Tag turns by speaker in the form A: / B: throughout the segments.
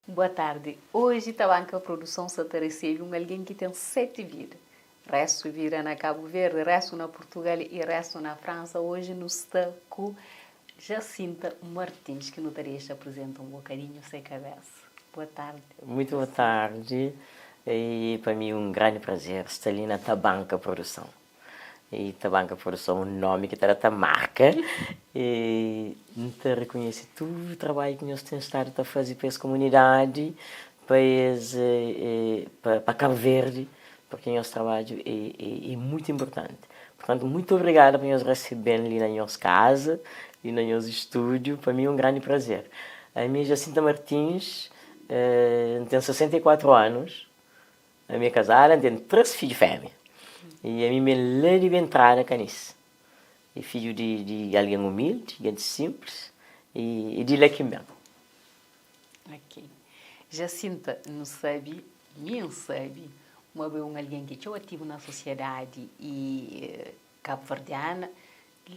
A: Boa tardi. Oji Tabanka Produson sa ta resebe un algen ki ten 7 vida. Restu vida na Kabu Verdi, restu na Purtugal y restu na Fransa. Oji nu sta ku Jacinta Martins ki nu ta dexa aprizenta un bokadinhu se kabesa. Boa tardi.
B: Muito boa tardi. E pa mi un grandi prazer sta li na Tabanka Produson. E Tabanka Produson un nomi ki ta da ta marka e N ta rekonhese tudu trabadju ki nhos ten stadu ta faze pa es komunidadi, pa es pa Kabu Verdi, purki nhos trabadju e mutu inpurtanti. Purtantu, mutu obrigadu pa nhos resebe-m li na nhos kaza, li na nhos stúdiu, pa mi é un grandi prazer. Ami é Jacinta Martins, N ten 64 anus, Ami é kazada, N ten 3 fidju fémia. I ami mi é la di Bentrada, Kanis. E fidju di di algen umildi, gentis sinplis, i di la ki N ben.
A: Ok. Jacinta, nu sabe, mi N sabe, ma bo é un algen ki é txeu ativu na sosiedadi i kabuverdiana.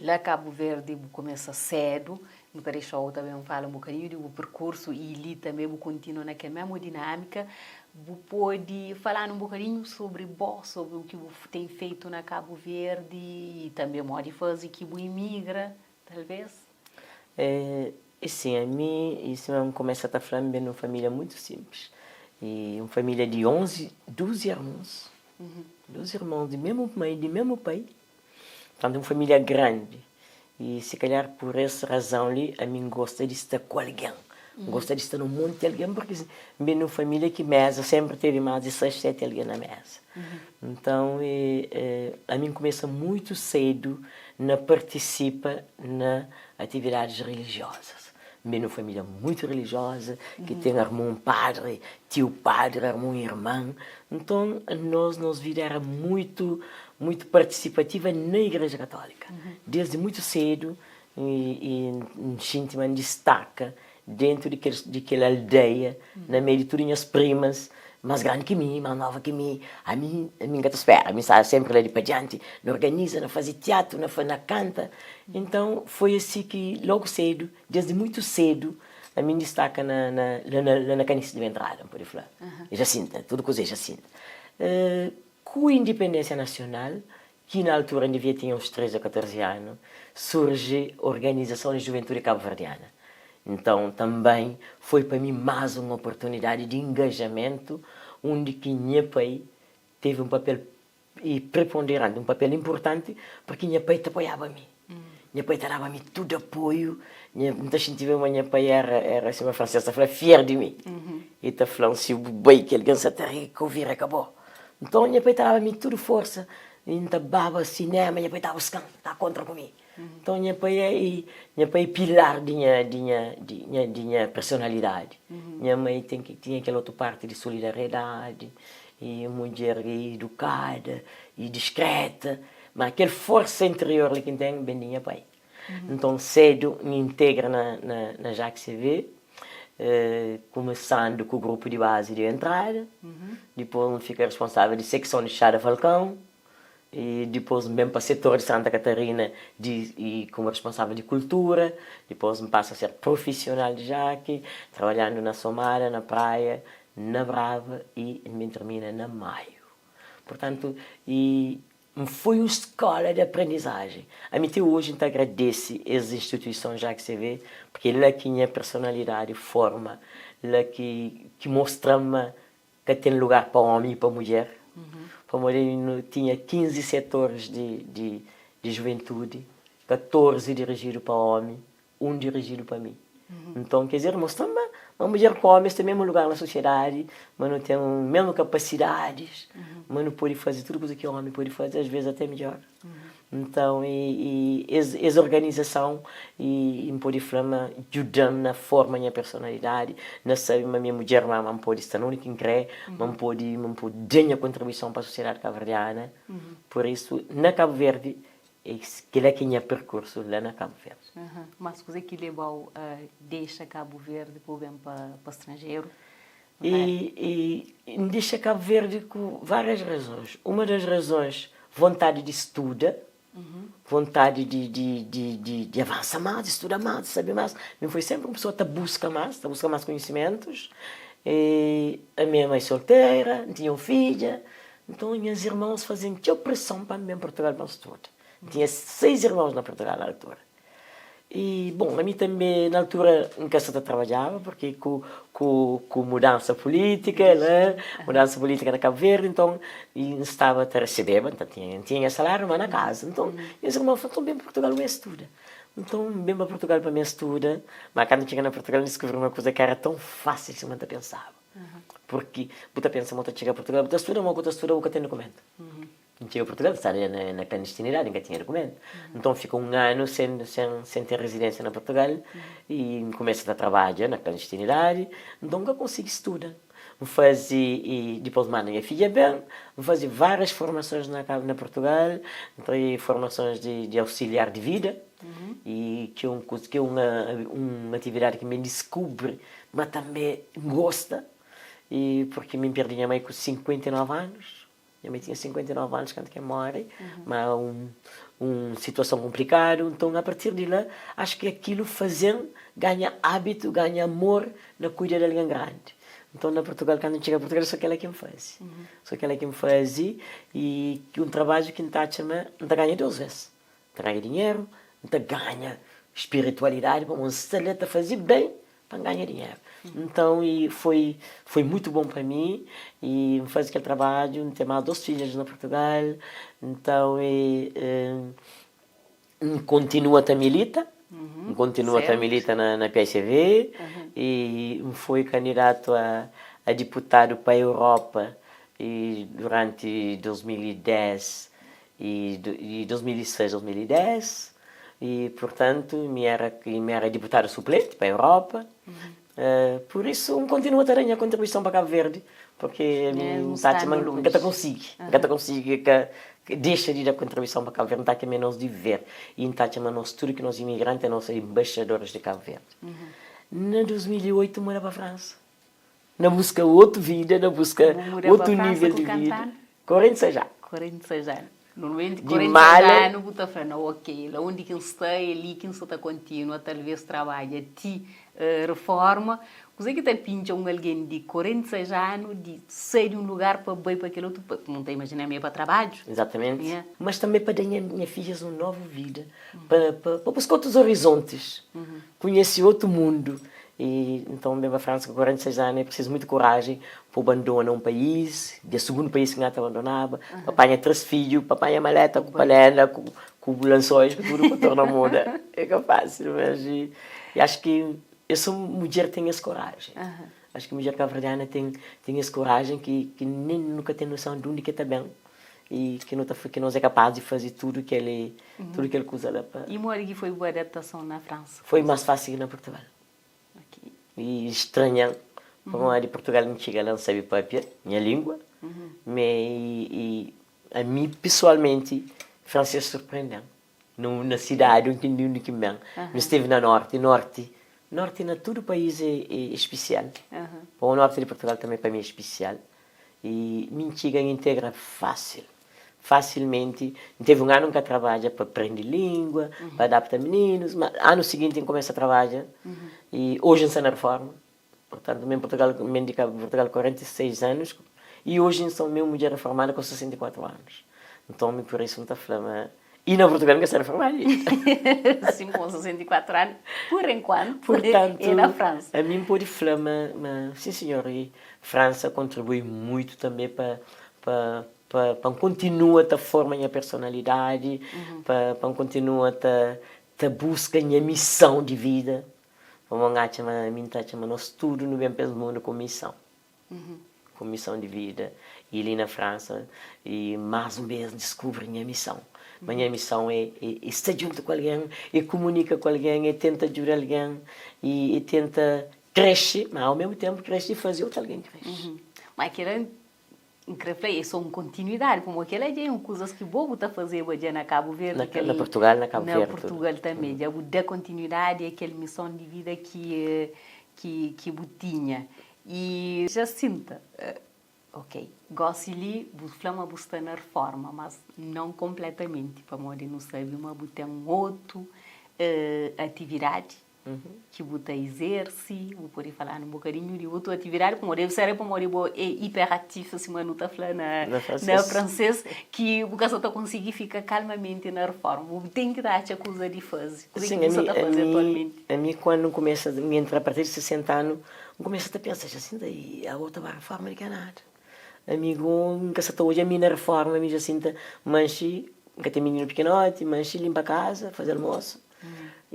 A: La Kabu Verdi bu kumesa sedu, nu ta dexa-u tanbe fala un bokadinhu di bu perkursu i li tanbe bu kontinua na kel mésmu dinâmika. Bu pode fala-nu un bokadinhu sobri bo, sobri u ki bu ten feitu na Kabu Verdi i tanbe modi faze ki bu imigra, talvês?
B: É sin, ami, i sima N kumesa ta fla, N ben di un família mutu sinplis. I un família di 11, 12 irmons, 12 irmons di mésmu mai, di mésmu pai. Tantu un família grandi i si kalhar pur es razon li ami N gosta di sta ku algen. N gosta di sta na un monti algen purki N ben di un família ki meza senpri tevi más di seis, seti algen na meza. Nton ami N kumesa mutu sedu na partisipa na atividadis rilijiozas. N ben di un família mutu rilijioza ki ten armun padri, tiu padri, armun irman. Nton nos, nos vida éra mutu mutu partisipativa na Igreja Katólika. Desdi mutu sedu i N xinti ma N distaka dentu di kel di kel aldeia na meiu di tudu nhas primas más grandi ki mi, más nova ki mi. Ami ami N ka ta spera, ami N staba senpri la di pa dianti na organiza, na faze tiatru, na na kanta. Então foi asi ki logu sedu, desdi mutu sedu ami N distaka na na la na la na Kanisa di Bentrada, N pode fla. Jacinta, tudu kuze Jacinta. Ku indipendénsia nasional, ki na altura N devia tinha uns 13 a 14 anu, surji Organizason di Juventude Kabuverdiana. Nton, tanben foi pa mi más un oportunidadi di engajamentu undi ki nha pai tevi un papel preponderanti, un papel inpurtanti, purki nha pai ta apoiaba mi. Nha pai ta daba mi tudu apoiu, nha, N ta xintiba ma nha pai éra, éra sima fransês ta fla, fier di mi. E ta fla-m, si bu bai ki algen sa ta ri, ka vira ka bo. Nton, nha pai ta daba mi tudu forsa, i N ta baba sinéma, nha pai ta buska-m, ta kontra ku mi. Nton, nha pai é, nha pai é pilar di nha, di nha, di nha, di nha personalidadi. Nha mai ten ki, tinha kel otu parti di solidariedadi, i mudjer idukada, i diskreta. Ma kel forsa interior li ki N ten ben di nha pai. Nton sedu N integra na na Jacques CV, kumesandu ku grupu di bazi di entrada, dipôs N fika responsável di sekson di Chada Falcão, i dipôs N ben pa setor di Santa Catarina di i komu responsável di kultura, dipôs N pasa a ser profisional di Jacques, trabalhandu na Somada, na Praia, na Brava i N ben termina na Maio. Purtantu, i N foi un skola di aprendizajen. Ami ti oji N ta agradese es instituison Jacques CV, purki é la ki nha personalidadi forma, la ki ki mostra-m ma ka ten lugar pa omi i pa mudjer, pamodi nu tinha 15 setoris di di di juventudi, 14 dirijidu pa omi, un dirijidu pa mi. Nton, kes irmons ta ma ma mudjer ku ómis ten mésmu lugar na sosiedadi, ma nu ten mésmu kapasidadis, ma nu pode faze tudu kuza ki ómi pode faze, asvês até midjór. Nton, i es es organizason i N pode fla ma djuda-m na forma nha personalidadi, na sabe ma mi é mudjer, ma ma N pode sta na undi ki N krê, ma N pode ma N pode da nha kontribuison pa sosiedadi kabuverdiana. Pur isu, na Kabu Verdi, É kila ki nha perkursu la na Kabu Verdi.
A: Mas kuze ki lebau a dexa Kabu Verdi pa bu ben pa stranjeru?
B: E N dexa Kabu Verdi ku várias razons. Uma das razons, vontadi di studa, vontadi di avansa más, di studa más, di sabe más. Mi foi senpri un pesoa ta buska más, ta buska más konhisimentus. E ami é mai soltera, N tinha un fidja, nton nhas irmons faze-m txeu preson pa N ben Purtugal pa N studa. N tinha seis irmons na Purtugal na altura. E bon, ami tanbe na altura N ka sa ta trabadjaba purki ku ku ku mudansa pulítika la, mudansa pulítika na Kabu Verdi, nton N staba ta resebeba, N ta tinha N tinha nha saláriu ma na kaza. Nton nhas irmon fla, nton ben Purtugal bu ben studa. Nton, N ben pa Purtugal pa mi studa, má kantu N txiga na Purtugal N diskubri uma kuza ka éra ton fásil sima N ta pensaba. Purki bu ta pensa ma bu ta txiga Purtugal bu ta studa, má ku ta studa bu ka ten dukumentu. N txiga Purtugal N staba dja na klandistinidadi, N ka tinha dukumentu. Nton, N fika un anu sen sen sen ten rezidénsia na Purtugal i N kumesa ta trabadja na klandistinidadi. Nton, N ka konsigi studa. N faze i dipôs manda nha fidja ben, N faze várias formasons na na Purtugal, N traí formasons di di ausiliar di vida i ki é un kuza ki é una un atividadi ki mi N diskubri ma tanbe N gosta i purki mi N perdi nha mai ku 59 anus. Nha mai tinha 59 anus kantu ki el móre, má un un situason konplikadu. Nton, apartir di la, acho ki akilu faze-m ganha ábitu, ganha amor na kuida di algen grandi. Nton, na Purtugal, kantu N txiga Purtugal, é sô kel-la ki N faze. Sô kel-la ki N faze i un trabadju ki N ta atxa ma N ta ganha dôs vês. N ta ganha dinheru, N ta ganha spiritualidadi pamodi N sta la ta faze ben Pa N ganha dinheru. Nton, i foi, foi mutu bon pa mi, i N faze kel trabadju, N ten más dôs fidjas na Purtugal, nton i N kontinua ta milita, N kontinua ta milita na na PSV, i N foi kandidatu a a diputadu pa Europa i duranti 2010 i i 2006, 2010. E purtantu mi era mi era diputadu suplenti pa Europa, pur isu N kontinua ta da nha kontribuison pa Kabu Verdi, purki N ta atxa ma N ka ta konsigi, N ka ta konsigi ka dexa di da kontribuison pa Kabu Verdi, N ta atxa ma é nos diver i N ta atxa ma nos tudu ki nos imigranti é nos embaixadoris di Kabu Verdi. Na 2008 N muda pa Fransa, na buska otu vida, na buska otu nível di vida. 46 anu.
A: 46 anu. Normalmenti 46 anu bu ta fla, nau, ok, la undi ki N sta é li ki N sta ta kontinua, talvês trabadja ti reforma. Kuzê ki ta pintxa un algen di 46 anu di sai di un lugar pa bai pa kel otu? N ta imajina ma é pa trabadju.
B: Izatamenti. Mas tanbê pa da nha fidjas un novu vida, pa buska otus orizontis, konhese otu mundu. E nton ben pa Fransa ku 46 anu é prisizu mutu korajen pa bu bandona un país, di sugundu país ki N ata bandonaba, pa panha 3 fidju, pa panha maleta ku palena, ku ku lansóis, ku tudu pa torna muda. É ka fásil, mas e acho ki é so mudjer ten es korajen. Acho ki mudjer kabuverdiana ten ten es korajen ki ki nen nu ka ten noson di undi ki ta ben e ki nu ta ki nos é kapaz di faze tudu kel tudu kel kuza la pa.
A: E modi ki foi bu adaptason na Fransa?
B: Foi más fásil ki na Purtugal. E stranha-m pamodi Purtugal N txiga la N sabe papia nha língua, me e ami pesoalmenti fransês surprende-m no na sidadi undi ki N ben. N steve na norti, norti, norti na tudu país é é spesial. Pa norti di Purtugal tanbe pa mi é spesial. E mi N txiga N integra fásil. Fasilmenti, N tevi un anu N ka trabadja pa prende lingua, pa adapta mininus, ma anu siginti N kumesa trabadja i oji N sta na reforma. Purtantu, mi N Purtugal, mi N di Purtugal 46 anus i oji N sta mi un mudjer reformada ku 64 anus. Nton, mi pur isu N ta fla ma i na Purtugal N ka sta reformadu inda.
A: Sin, ku 64 anu, pur enkuantu, é na Fransa.
B: Purtantu, ami N pode fla ma, ma sin sinhor, i Fransa kontribui muitu tanbe pa pa Pa pa N kontinua ta forma nha personalidadi, pa pa N kontinua ta ta buska nha misãu di vida, pamodi N atxa ma mi N ta atxa ma nos tudu nu ben pa es mundu ku misãu, ku misãu di vida. I li na Fransa, i más un bês N diskubri nha misãu, ma nha misãu é é sta djuntu ku algen, é kumunika ku algen, é tenta djuda algen, i é tenta kresce, ma au mesmu ténpu kresce i faze otu algen kresce.
A: Ma kel-la N kre fla, é so un kontinuidadi, pamodi kel-la dja é un kuzas ki bo bu ta fazeba dja na Kabu Verdi,
B: Na kel, na Purtugal, na Kabu
A: na
B: Verdi tudu.
A: Purtugal tanbe, dja bu da kontinuidadi a kel mison di vida ki ki ki bu tinha. I Jacinta, Ok, gósi li bu fla ma bu sta na reforma, mas non konpletamenti, pamodi nu sabe ma bu ten otu atividadi. ki bu ta izerse, bu pode fala-nu un bokadinhu di bu atividadi, pamodi debe ser pamodi bo é hiperativu, sima nu ta fla na na fransês, ki bu ka sa ta konsigi fika kalmamenti na reforma, bu ten ki ta atxa kuza di faze. Kuze ki bu sa ta faze atualmenti?
B: Ami kuandu N kumesa, N entra a partir di 60 anu, N kumesa ta pensa, Jacinta, i ago ta ba reforma di ka nada. Amigu, N ka sa ta odja mi na reforma, mi Jacinta, manxi, N ka ten mininu pikinoti, manxi linpa kaza, faze almosu.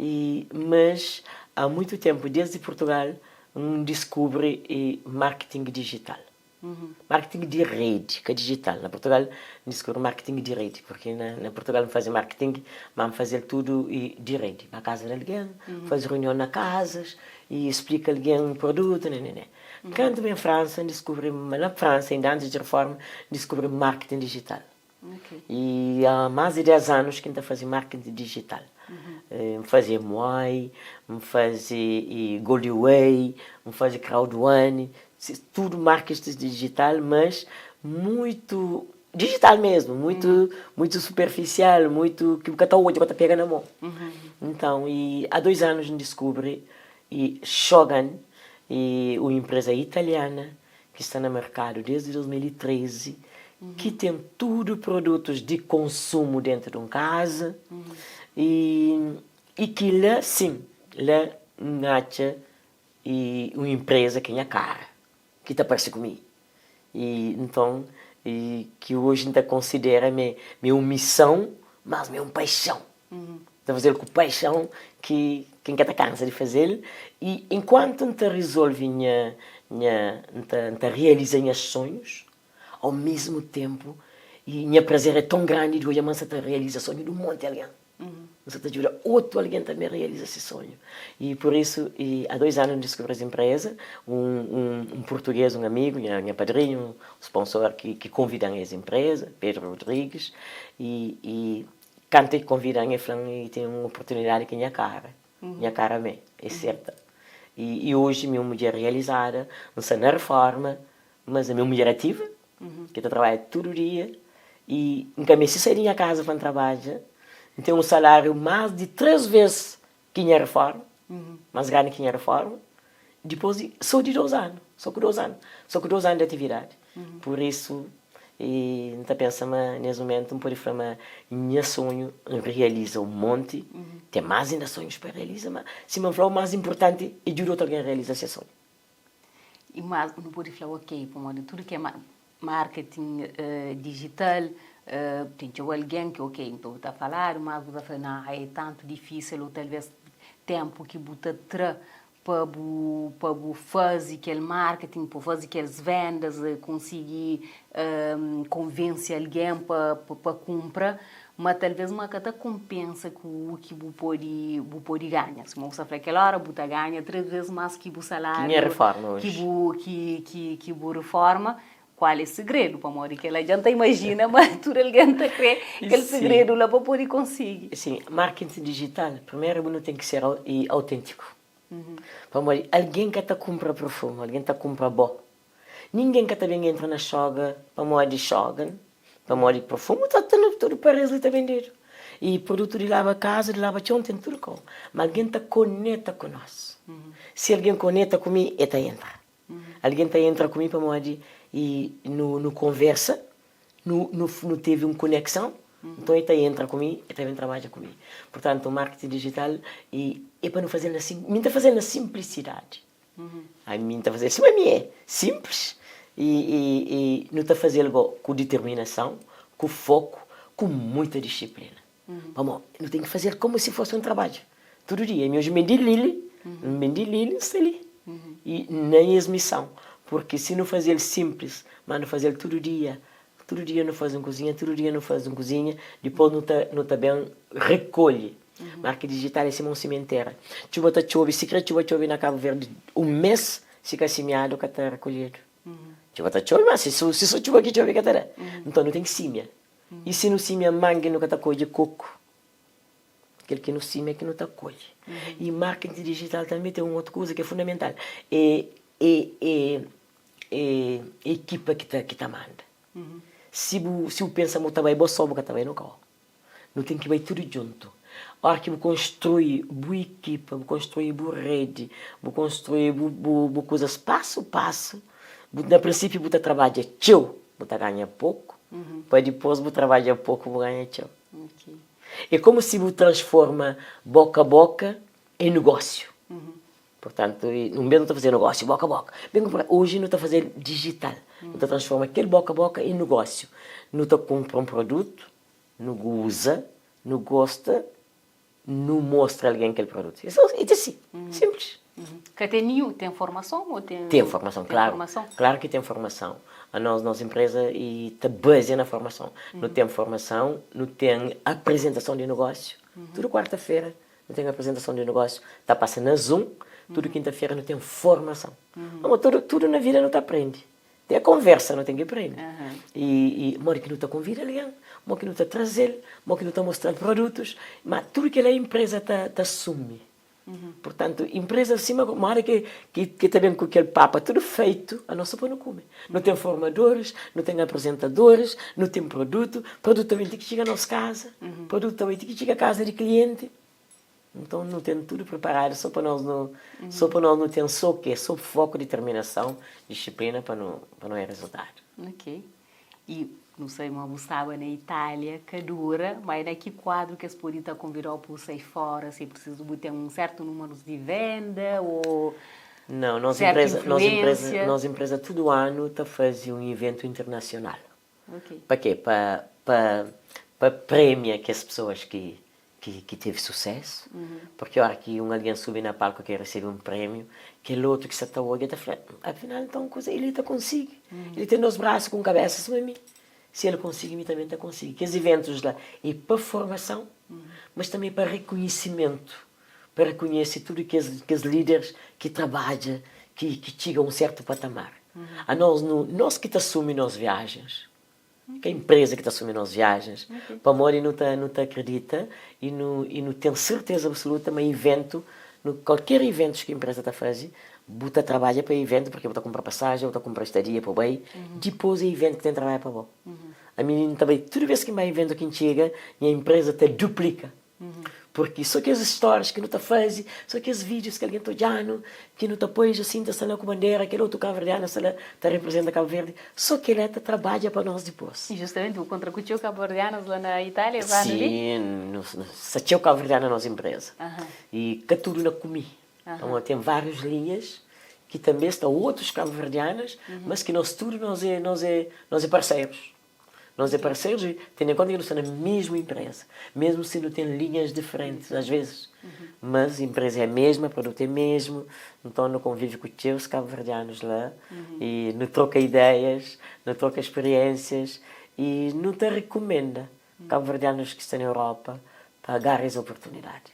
B: E mas há muito tempo, desde Portugal, N diskubri e marketing digital. Marketing di redi, ka digital. Na Portugal N diskubri marketing di redi, porque na na Portugal N faze marketing, ma N fazel tudu e di redi. Ba kaza di algen, faze reunion na kazas, e splika algen produtu, ne ne ne. Kantu ben Fransa N diskubri ma na Fransa, inda antis di reforma, N diskubri marketing digital. E há mais de 10 anos ki N ta faze marketing digital. N faze Amway, N faze Goldway, N faze Crowd One, tudo marketing digital, mas muito digital mesmo, muito muito superficial, muito ki bu ka ta odja, bu ka ta pega na mon. Então, e há dois anos N diskubri e Shogun, e un empresa italiana ki sta na merkadu desdi 2013, ki ten tudu produtus di konsumu dentu di un kaza i i ki la sin, la N atxa i un inpreza ki é nha kara, ki ta parse ku mi. I nton, i ki oji N ta konsidera ma é un mison, mas ma é un paixon. N ta faze-l ku paixon ki ki N ka ta kansa di faze-l i enkuantu N ta rizolve nha nha N ta N ta realiza nhas sonhus, au mesmu tenpu i nha prazer é ton grandi di odja ma N sa ta realiza sonhu di un monti algen. N sa ta djuda otu algen tanbe realiza se sonhu. I pur isu i a dois anu N diskubri es inpreza, un un un purtuges, un amigu, nha nha padrinhu, un sponsor ki ki konvida-m es inpreza, Pedro Rodrigues, i i Kantu e konvidan e flan e ten un oportunidadi ki nha kara, nha kara me, e serta. I oji mi é un mudjer realizada, N sta na reforma, mas ami é un mudjer ativa, ki ta trabadja tudu dia i N ka meste sai di nha kaza pa N trabadja. N ten un salariu mas di 3 ves ki nha reforma, mas grandi ki nha reforma, dipôs di sô di 2 anu, sô ku 2 anu, sô ku 2 anu di atividadi. Pur isu, N ta pensa ma nes mumentu N pode fla ma nha sonhu N realiza un monti, ten más inda sonhus pa realiza, ma sima N fla-u más inpurtanti é djuda otu algen realiza se sonhu.
A: I más nu pode fla ok, pamodi tudu ki é marketing dijital ten txeu algen ki ok, nton bu ta faladu, mas bu ta fla na é tantu difísil ou talvês ténpu ki bu ta tra pa bu pa bu faze kel marketing, pa bu faze kes vendas, konsigi konvense algen pa pa kunpra, ma talvês ma ka ta konpensa ku u ki bu pode bu pode ganha. Sima bu sta fla kel óra bu ta ganha 3 ves más ki bu saláriu
B: Ki nha reforma
A: ki oji. bu ki ki ki bu reforma. Kual é segredu? Pamodi kel-la dja N ta imajina ma tudu algen ta krê kel segredu la pa pode konsigi.
B: Sin, marketing dijital, primeru bu nu ten ki ser autêntiku. Pamodi algen ka ta kunpra perfumu, algen ta kunpra bo. Ningen ka ta ben entra na xoga pamodi xoga, pamodi perfumu ta ta na tudu paris li ta bendedu. I produtu di laba kaza, di laba txon ten tudu kau. Ma algen ta koneta ku nos. Si algen koneta ku mi, e ta entra. Algen ta entra ku mi pamodi i nu nu konversa, nu nu nu tevi un konekson, nton e ta entra ku mi, e ta ben trabadja ku mi. Purtantu, marketing dijital i e pa nu fazel na sim, mi N ta fazel na simplisidadi. Ami N ta fazel sima mi é, simplis i i i nu ta fazel go ku diterminason, ku foku, ku muita disiplina. Pamodi nu ten ki fazel komu si fosi un trabadju tudu dia. Mi oji N ben di Lili, N ben di Lili N sta li i na es mison, purki si nu fazel sinplis, ma nu fazel tudu dia, tudu dia nu faze un kuzinha, tudu dia nu faze un kuzinha, dipôs nu ta nu ta ben rekolhe. Marki dijital é sima un simentera, txuba ta txobe, sikrê txuba txobe na Kabu Verdi un mês, si ka simiadu ka ta rekolhedu. Txuba ta txobe, ma si so txuba ki txobe ka ta da. Nton nu ten ki simia. I si nu simia mangi nu ka ta kodje koku. Kel ki nu simia ki nu ta kodje. I marketing dijital tanbe ten un otu kuza ki é fundamental, é é é é ekipa ki ta ki ta manda. Si bu si bu pensa ma bu ta bai bo so bu ka ta bai no kau. Nu ten ki bai tudu djuntu. Óras ki bu konstrui bu ekipa, bu konstrui bu redi, bu konstrui bu bu bu kuzas pasu pasu, bu na prinsipiu bu ta trabadja txeu, bu ta ganha poku, pa dipôs bu trabadja poku bu ganha txeu. É komu si bu transforma boka boka em negósiu. Portantu, un bês nu ta fazia negósiu boka boka, ben ku oji nu ta faze-l dijital. Nu ta transforma kel boka boka em negósiu. Nu ta kunpra un produtu, nu uza, nu gosta, nu mostra algen kel produtu. É só, é asi, sinplis.
A: Ka ten ninhun, ten formason ô ten?
B: Ten formason, klaru. Klaru ki ten formason. Anos, nos enpreza e ta bazia na formason. Nu ten formason, nu ten aprezentason di negósiu. Tudu kuarta-fera nu ten aprezentason di negósiu, ta pasa na Zoom. Tudu kinta-fera nu ten formason. Pamodi tudu, tudu na vida nu ta aprende. Ten konversa nu ten ki prende. I i modi ki nu ta konvida algen, modi ki nu ta traze-l, modi ki nu ta mostra-l produtus, ma tudu kel-la inpreza ta ta asumi. Purtantu, inpreza sima modi ki ki ki ta ben ku kel papa tudu feitu, anos so pa nu kume. Nu ten formadoris, nu ten aprezentadoris, nu ten produtu, produtu ta ben ti ki txiga nos kaza, produtu ta bai ti ki txiga kaza di klienti. Nton nu ten tudu preparadu so pa nos nu so pa nos nu ten so ke so foku diterminason disiplina pa nu pa nu é rezultadu.
A: Ok i nu sabe ma bu staba na Itália ka dura ma é na ki kuadru ki es pode ta konvidau pa bu sai fora si é prisizu bu ten un sertu numerus di venda o
B: Não, nos
A: sertu
B: empresa nos empresa
A: influensia?
B: nos empresa tudu anu ta faze un iventu internasional.
A: Ok.
B: Pa ke? Pa pa pa premia kes pesoas ki ki ki tevi susésu, purki óra ki un algen subi na palku ki resebe un prémiu, kel otu ki sta ta odja ta fla, Afinal nton kuza el ta konsigi, el ten dos brasu ku un kabésa sima mi, si el konsigi mi tanbê N ta konsigi. Kes iventus la é pa formason, mas tanbê pa rekonhisimentu, pa rekonhese tudu kes kes líderis ki trabadja, ki ki txiga un sértu patamar. Anos nu nos ki ta asumi nos viajens. Ka inpreza ki ta asumi nos viajens, pamodi nu ta nu ta akredita i nu i nu ten serteza absoluta ma iventu, nu kualker iventus ki inpreza ta faze, bu ta trabadja pa iventu purki bu ta kunpra pasajen, bu ta kunpra estadia pa bu bai, dipôs é iventu ki ten trabadja pa bo. Ami N ta bai tudu bes ki N bai iventu ki N txiga, nha inpreza ta duplika. Purki so kes stories ki nu ta faze, so kes videos ki algen ta odja-nu, ki nu ta poi Jacinta sta la ku bandera, kel otu kabuverdianu sta la ta reprezenta Kabu Verdi, so kel-la ta trabadja pa nos dipôs.
A: I justamenti bu kontra ku txeu kabuverdianus la na Itália es anu li?
B: Sin, nu sta txeu kabuverdianu na nos inpreza. I ka tudu na ku mi, pamodi ten várius linhas ki tanbe sta otus kabuverdianas, mas ki nos tudu nos é nos é nos é parserus. Nos é parserus i tene em konta ki nu sta na mesmu inpreza, mesmu si nu ten linhas diferentis às vezes, mas inpreza é a mesma, produtu é mesmu, nton nu konvivi ku txeus kabuverdianus la i nu troka ideias, nu troka speriensias i nu ta rikumenda kabuverdianus ki sta na Europa pa agara es oportunidadi.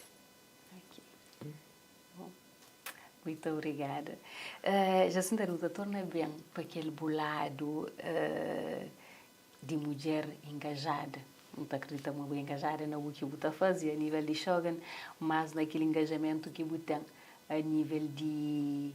A: Muito obrigada. Jacinta, nu ta torna ben pa kel bu ladu di mudjer engajada. Nu ta akredita ma bu é engajada na bu ki bu ta faze a nível di Shogun, mas na kel engajamentu ki bu ten a nível di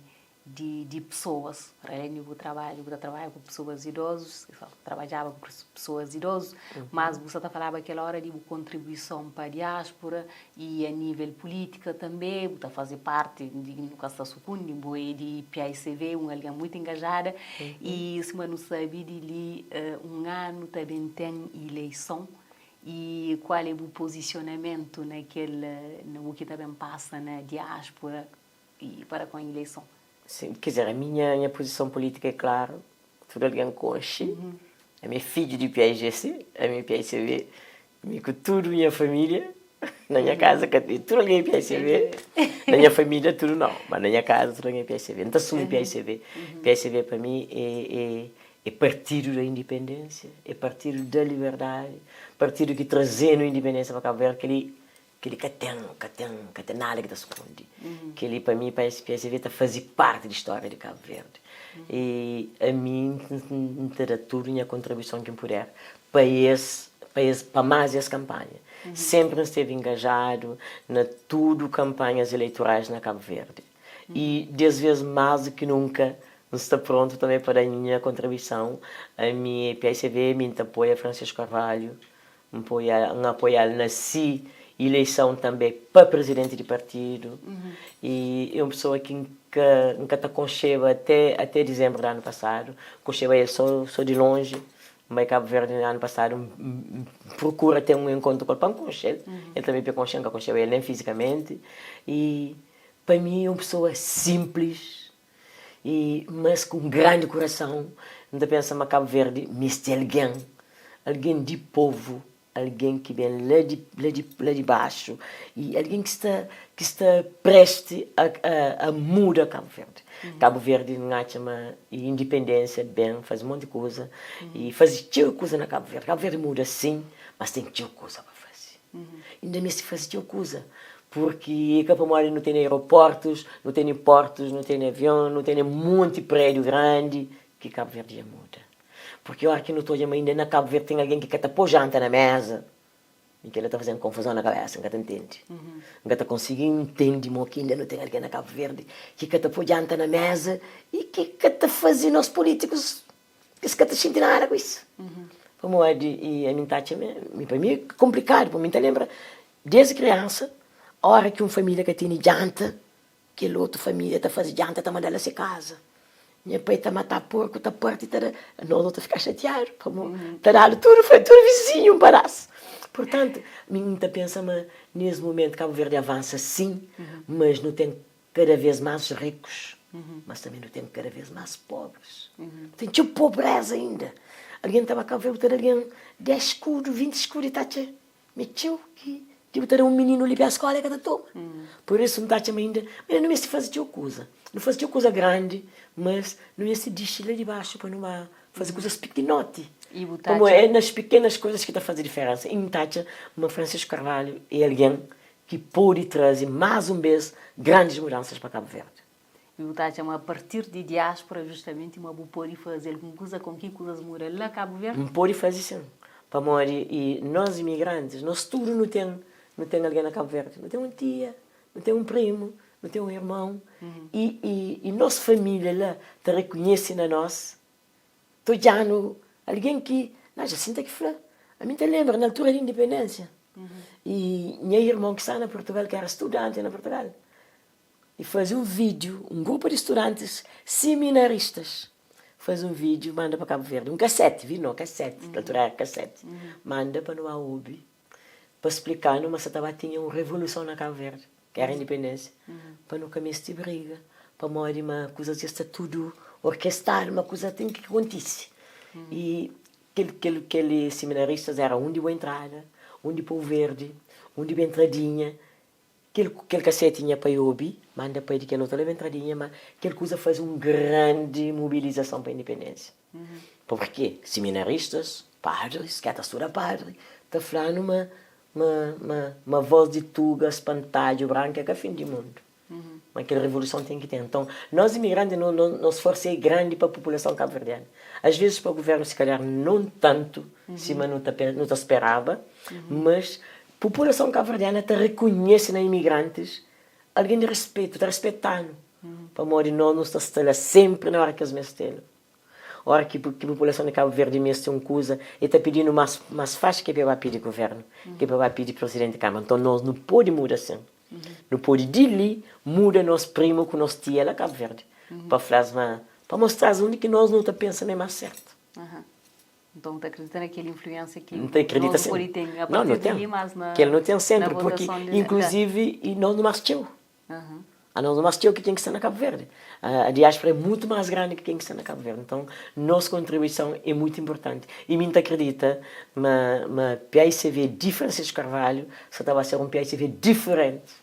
A: di di pesoas, alén di bu trabadju, bu ta trabadja ku pesoas idozus, trabadjaba ku pesoas idozus, mas bu sa ta falaba kel ora di bu kontribuison pa diáspora i a nível pulítika tanbê, bu ta faze parti di, nu ka sta sukundi, bo é di PICV, un algen muitu engajada, i sima nu sabe di li un anu ta ben ten ileison, i kual é bu pozisionamentu na kel, na u ki ta ben pasa na diáspora? E para com eleição.
B: Sim, quer dizer, a minha, minha posição política é claro, tudo alguém conche. A minha filha de PIGC, a minha PICV, com tudo minha família, na minha casa, tudo alguém é PICV, na minha família tudo não, mas na minha casa tudo alguém é PICV. Não assume PICV. PICV para mim é, é, é partido da independência, é partido da liberdade, partido que trazendo independência para Cabo Verde, que ele Kel-li ka ten, ka ten, ka ten nada ki ta sukundi. Kel-li pa mi, pa SPSV ta faze parti di stória di Kabu Verdi. I ami N ta da tudu nha kontribuison ki N puder pa es, pa es, pa más es kanpanha. Sénpri N steve engajadu na tudu kanpanhas eleitorais na Kabu Verdi. I des vês más di ki nunka N sta prontu tanbê pa da nha kontribuison. Ami é PSV, mi N ta apoia Francisco Carvalho. N poia, N apoial na si ileição tanbe pa presidenti di partidu e é un pessoa ki N ka N ka ta konxeba até até dizembru di anu pasadu, N konxeba el so so di lonji, N bai Kabu Verdi na anu pasadu N prokura ten un enkontru ku el pa N konxe-l, el tanbe pa el konxe-m, N ka konxeba el nen fizikamenti e pa mi é un pessoa simplis e mas ku un grandi kurason, N ta pensa ma Kabu Verdi meste algen, algen di povu Algen ki ben la di la di la di baxu i algen ki sta ki sta presti a a muda Kabu Verdi. Kabu Verdi N atxa ma indipendénsia ben faze monti kuza i faze txeu kuza na Kabu Verdi. Kabu Verdi muda sin, mas ten txeu kuza pa faze. Inda meste faze txeu kuza purki é ka pamodi nu tene aeroportus, nu tene portus, nu tene avion, nu tene monti prédiu grandi ki Kabu Verdi dja muda. Purki ora ki nu ta odja ma inda na Kabu Verdi ten algen ki ka ta po janta na meza, mi kela ta faze-m konfuzon na kabesa, N ka ta ntende. N ka ta konsigi ntende mo ki inda nu ten algen na Kabu Verdi ki ka ta po janta na meza i ki ka ta faze nos pulitikus es ka ta xinti nada ku isu. Pamodi i ami N ta atxa ma pa mi é konplikadu, pamodi mi ta lenbra desdi kriansa ora ki un familia ka tene janta, Kel otu família ta faze djanta ta manda-l na se kaza. Nha pai ta matá porku, ta parti ta da. Nos nu ta fika xatiadu pamo ta dadu tudu tudu vizinhu un padás. Purtantu, mi N ta pensa ma nes mumentu Kabu Verdi avansa sin, mas nu ten kada vez más rikus, mas tanbe nu ten kada vez más pobris. Ten txeu pobreza inda. Algen ta ba Kabu Verdi bu ta da algen 10 skudu, 20 skudu i ta atxa Ma é txeu ki ki bu ta da un mininu li pa skola e ka ta toma. Pur isu N ta atxa ma inda ma nu meste faze txeu kuza. Nu faze txeu kuza grandi, mas nu meste dixi la di baxu pa nu ba faze kuzas pikinoti. Pamodi é nas pikenas kuzas ki ta faze diferensa. I N ta atxa ma Francisco Carvalho é algen ki pode traze más un bes grandis mudansas pa Kabu Verdi.
A: I bu ta atxa ma a partir di diáspora justamenti ma bu pode faze algun kuza kon ki kuzas muda la Kabu Verdi?
B: N pode faze sin, pamodi i nos imigrantis, nos tudu nu ten nu ten algen na Kabu Verdi, nu ten un tia, nu ten un primu, nu ten un irmon i i i nos familia la ta rekonhese na nos, ta odja-nu algen ki, na Jacinta ki fla, ami N ta lenbra na altura di indipendénsia i nha irmon ki sta na Purtugal, ki era studanti na Purtugal, E faze un vídiu, un grupu di studantis siminaristas faze un vídiu manda pa Kabu Verdi, un kaseti, vídiu nau, kaseti, kel altura éra kaseti, manda pa nu ba obi, pa splika-nu ma sa ta ba tinha un revoluson na Kabu Verdi, ki éra indipendénsia, pa nu ka meste briga, pamodi ma kuzas dja sta tudu orkestadu, ma kuza ten ki kontise. I kel kel kel siminaristas éra un di Boa Entrada, un di Pou Verdi, un di Bentradinha, Kel kel kaseti nha pai obi, manda pai di kel otu leba entradinha, ma kel kuza faze un grandi mobilizason pa indipendénsia. Purkê siminaristas, padris, ke ta studa padri, ta fla-nu ma ma ma ma vós di tuga, spantadju branku é ka fin di mundu. Ma kel revoluson ten ki ten. Nton, nos imigranti no no nos forsa é grandi pa populason kabuverdianu. As vezis pa guvernu si kalhar non tantu sima nu ta nu ta speraba, mas Populason kabuverdiana ta rekonhese na imigrantis algen di respetu, ta respeta-nu, pamodi nos nu sta sta la senpri na ora ki es meste-nu. Ora ki ki populason di Kabu Verdi meste un kuza, e ta pidi-nu mas mas faxi ki pa e ba pidi guvernu, ki pa e ba pidi presidenti di kama. Nton nos nu pode muda sin. Nu pode di li muda nos primu ku nos tia la Kabu Verdi, pa fla-s ma, pa mostra-s undi ki nos nu ta pensa ma é mas sertu.
A: Nton, bu ta akredita na kel influênsia ki
B: N ta akredita
A: nos
B: sen.
A: pode ten a
B: Não,
A: partir
B: nu
A: di
B: ten.
A: li, mas na,
B: Kel nu ten
A: na
B: senpri, purki
A: votason di la.
B: inkluzivi i nos nu más txeu.
A: Aham.
B: A nos nu más txeu ki ken ki sta na Kabu Verdi. A diáspora é mutu más grandi ki ken ki sta na Kabu Verdi. Nton, nos kontribuison é mutu inportanti. I mi N ta akredita ma ma paicv di Francisco Carvalho sa ta ba ser un paicv diferenti.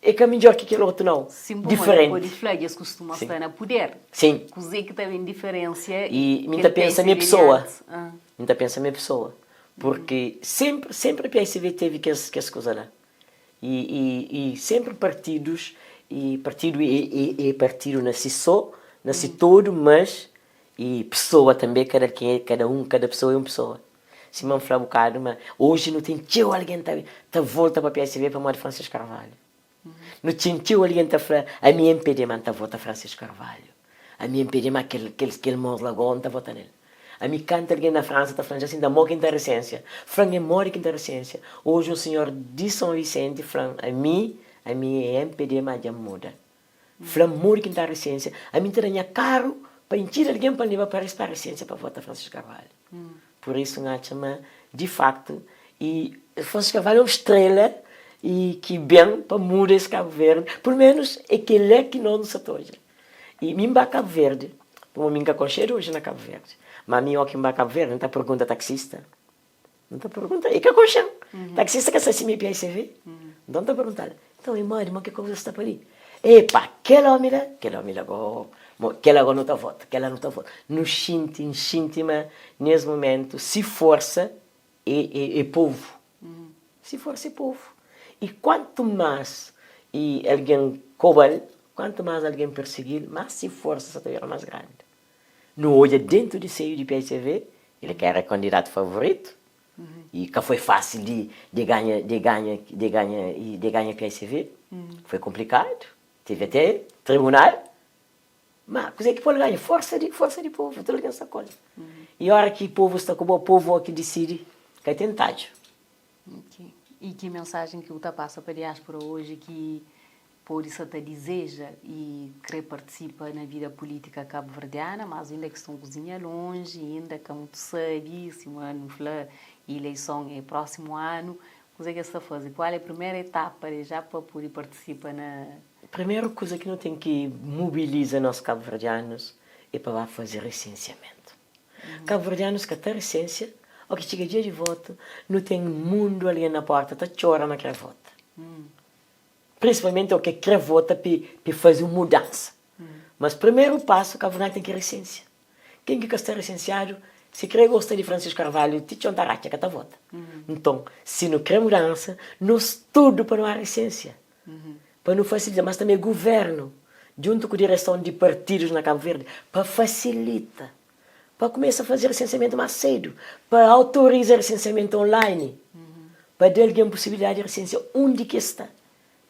B: É ka midjor ki kel otu nau.
A: Sim, pamodi
B: Diferenti.
A: pode fla dja es kustuma
B: Sim.
A: sta na puder.
B: Sim.
A: Kuzê ki ta ben diferensia
B: I mi
A: kel
B: ta pensa mi é
A: PSV di
B: pesoa.
A: antis? Ah.
B: Mi ta pensa mi é pesoa. Purki senpri, senpri PSV tevi kes, kes kuza la. I, i, i senpri partidus, i partidu é, é, é partidu na si so, na si todu, mas i pesoa tanbe, kada ken é kada un, kada pesoa é un pesoa. Sima N fla bukadu ma oji nu ten txeu algen ta ta volta pa PSB pamodi Francisco Carvalho. Nu ten txeu algen ta fla ami é MPD ma N ta vota Francisco Carvalho. Ami é MPD ma kel kel kel mos la go N ta vota nel. Ami kanta algen na Fransa ta fla-m Jacinta mo ki N ta resensia. Fla-m é modi ki N ta resensia. Oji un sinhor di Son Visenti fla-m ami, ami é mpd ma dja N muda. Fla-m modi ki N ta resensia. Ami N ta da nha karu pa intxida algen pa N leba Paris pa resensia pa vota Francisco Carvalho. Pur isu N atxa ma di faktu i Francisco Carvalho é un strela i ki ben pa muda es Kabu Verdi, pur menus é kel-la ki nos nu sa ta odja. I mi N ba Kabu Verdi, pamodi mi N ka konxedu oji na Kabu Verdi, ma mi óki N ba Kabu Verdi N ta pergunta taksista, N ta pergunta, e ka konxe-m, taksista ka sa si mi é PICV, nton N ta pergunta-l, nton e modi, ma ki kuza sta pa li? Epa, kel ómi la, kel ómi la go, kel-la go nu ta vota, kel-la nu ta vota. Nu xinti, N xinti ma nes mumentu si forsa é é povu, si forsa é povu. I kuantu más i algen koba-l, kuantu más algen persigi-l, más si forsa sa ta bira más grandi. Nu odja dentu di seiu di PICV, el ka era kandidatu favoritu, i ka foi fásil di di ganha di ganha di ganha di ganha PICV, foi konplikadu, tevi até tribunal. Ma kuzê ki pô-l ganha? Forsa di forsa di povu, tudu algen sta ku el. I óra ki povu sta ku bo, povu ó ki disidi, ka ten tadju.
A: Ok. I ki mensajen ki bu ta pasa pa diáspora oji ki pode sa ta dizeja i kre partisipa na vida pulítika kabuverdiana, mas inda ki sta un kuzinha lonji, inda ka mutu sabe, sima nu fla, ileison é prósimu anu, kuzê ki es ta faze? Kual é primeru etapa deja pa pode partisipa na.
B: Primeru kuza ki nu ten ki mobiliza nos kabuverdianus é pa ba faze resensiamentu. Kabuverdianus ka ta resensia, o ki txiga dia di votu, nu ten mundu algen na porta ta txora ma kre vota. Prinsipalmenti o ke kre vota pe faze un mudansa. Mas primeru pasu kabuverdianu ten ki resensia. Ken ki ka sta resensiadu, si kre gosta di Francisco Carvalho ti txon ta ratxa ka ta vota. Nton, si nu kre mudansa, nos tudu pa nu a resensia. Pa nu fasilita, mas tanbe guvernu, djuntu ku direson di partidus na Kabu Verdi, pa fasilita, pa kumesa faze resensiamentu mas sedu, pa autoriza resensiamentu online, pa da algen pusibilidadi di resensia undi ki es sta.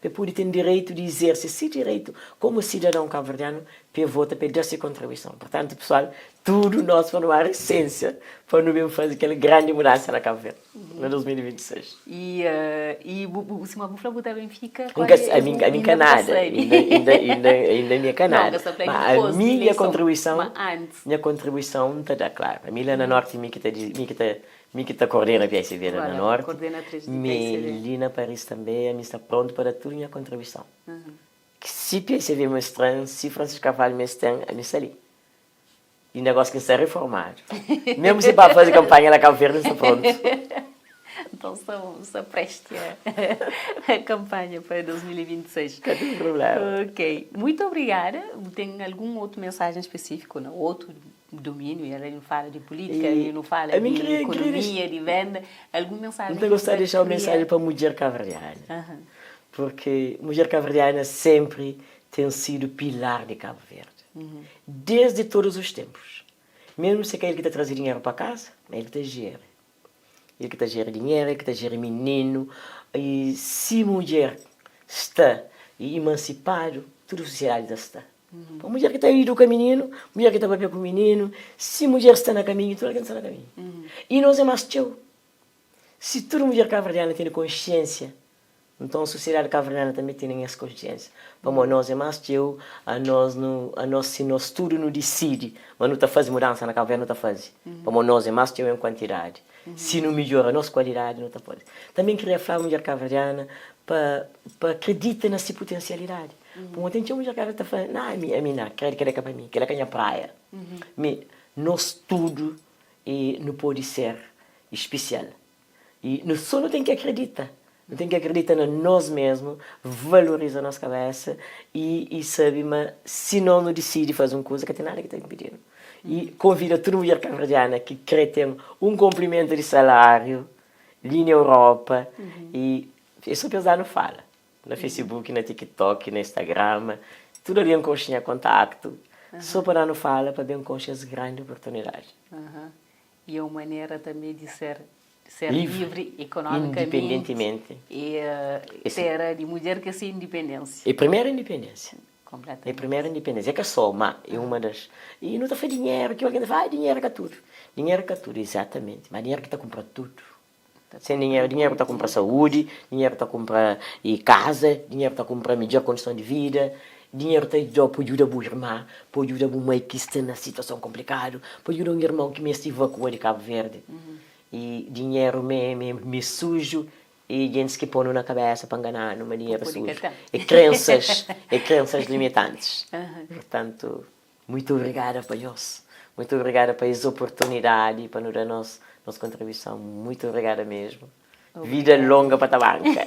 B: Pa e pode ten direitu di izerse si direitu komu sidadon kabuverdianu pa e vota, pa e da si kontribuison. Purtantu, pesoal, tudu nos pa nu ba resensia pa nu ben faze kel grandi mudansa na Kabu Verdi na 2026.
A: I i bu bu sima bu fla bu ta ben fika
B: N ka ami ami N ka nada, inda inda inda inda mi é ka nada. Ma ami nha kontribuison, nha kontribuison N ta da, klaru. Ami la na Norti mi ki ta mi ki ta Mi ki ta kordena PICV la na Norti, mi li na Paris tanbe, ami sta prontu pa da tudu nha kontribuison. Si PICV mestran, si Francisco Carvalho mestren, ami sta li. Inda gosi ki N sta reformadu. Mesmu si pa fazi kanpanha la Kabu Verdi, N sta prontu.
A: Nton sta presti a kanpanha pa 2026.
B: Ka ten problema.
A: Ok. Muitu obrigada. Bu ten algun otu mensajen spesifiku na otu Domínio, e além não fala de política, e não fala de economia, de venda, algum mensagem
B: N ta gostaba di dexa un mensagem pa mudjer kabuverdiana, porque mudjer kabuverdiana sempri ten sidu pilar di Kabu Verdi, desdi todos os tempos, mesmu si ka el ki ta traze dinheru pa kasa, ma el ki ta jeri, el ki ta jeri dinheru, el ki ta jeri mininu, i si mudjer sta imansipadu, tudu sosiedadi ta sta. Pa mudjer ki ta iduka mininu, mudjer ki ta papia ku mininu, si mudjer sta na kaminhu, tudu algen sta na kaminhu. I nos é más txeu. Si tudu mudjer kabuverdiana tene konsiensia, nton sosiedadi kabuverdiana tanbe tene es konsiensia. Pamodi nos é más txeu, anos nu, anos si nos tudu nu disidi ma nu ta faze mudansa na Kabu Verdi, nu ta faze. Pamodi nos é más txeu en kuantidadi. Si nu midjora nos kualidadi, nu ta pode. Tanbe N kria fla mudjer kabuverdiana pa pa kridita na si putensialidadi. Pamodi ten txeu mudjer ki ta fla, na ami, ami na, kredi kel-la ka pa mi, kel-la ka nha praia. Mi, nos tudu e nu pode ser spesial. I nu sô nu ten ki akredita. Nu ten ki akredita na nos mésmu, valoriza nos kabésa i i sabe ma si nos nu disidi faze un kuza, ka ten nada ki ta inpidi-nu. I konvida tudu mudjer kabuverdiana ki krê ten un konplimentu di saláriu li na Europa i é sô pa es da-nu fala. Na Facebook, na TikTok, na Instagram, tudu algen konxe nha kontaktu, so pa da-nu fala pa ben konxe es grandi oportunidadi.
A: E é un manera tanbe di ser ser livri ekonomikamenti
B: independentimenti
A: e tera di mudjer ki é se indipendênsia.
B: É primeru indipendênsia. É primeru independência. É ka só, má é uma das. E nu ta fla dinheru, ki algen ta fla, ah, dinheru é ka tudu. Dinheru é ka tudu, exatamente. Má dinheru ki ta kunpra tudu. Sen dinheru, dinheru ta kunpra saúdi, dinheru ta kunpra kaza, dinheru ta kunpra midjor kondison di vida, dinheru ta djuda-u pa djuda bu irma, pa djuda bu mai ki sta na situason konplikadu, pa djuda un irmon ki meste ivakua di Kabu Verdi. I dinheru mé mé suju i gentis ki pô-nu na kabésa pa ngana-nu ma dinheru é suju. É krensas, é krensas limitantis. Purtantu, muitu obrigada pa nhos. Muitu obrigada pa es oportunidadi pa nu da nos nos kontribuison. Muitu obrigada mesmu. Vida longa pa Tabanka.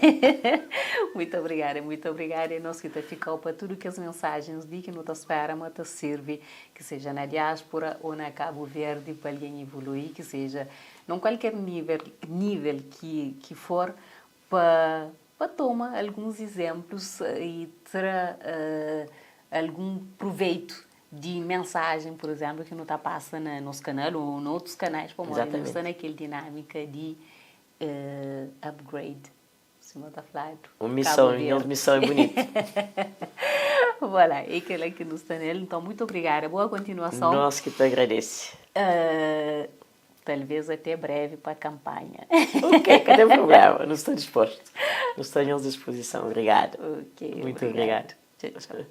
A: Muitu obrigada, muitu obrigada. É nos ki ta fika-u pa tudu kes mensajens li ki nu ta spera ma ta sirbi, ki seja na diáspora ô na Kabu Verdi, pa algen evolui, ki seja nun kualker nível, nível ki ki for, pa pa toma alguns izénplus i tra algun pruveitu di mensajen, pur izénplu, ki nu ta pasa na nos kanal ô na otus kanais, pamodi nu sta na kel dinámika di upgrade, sima ta fladu.
B: Un mison, nhos mison é bunitu.
A: Voilà, é kel-la ki nu sta nel. Nton, muitu obrigada. Boa kontinuason.
B: Nos ki ta agradese.
A: Talvês até breve pa kanpanha.
B: Ok, ka ten prubléma. Nu sta dispostu. Nu sta a nhos dispozison. Obrigadu.
A: Ok,
B: Muitu obrigadu.
A: Txau, txau.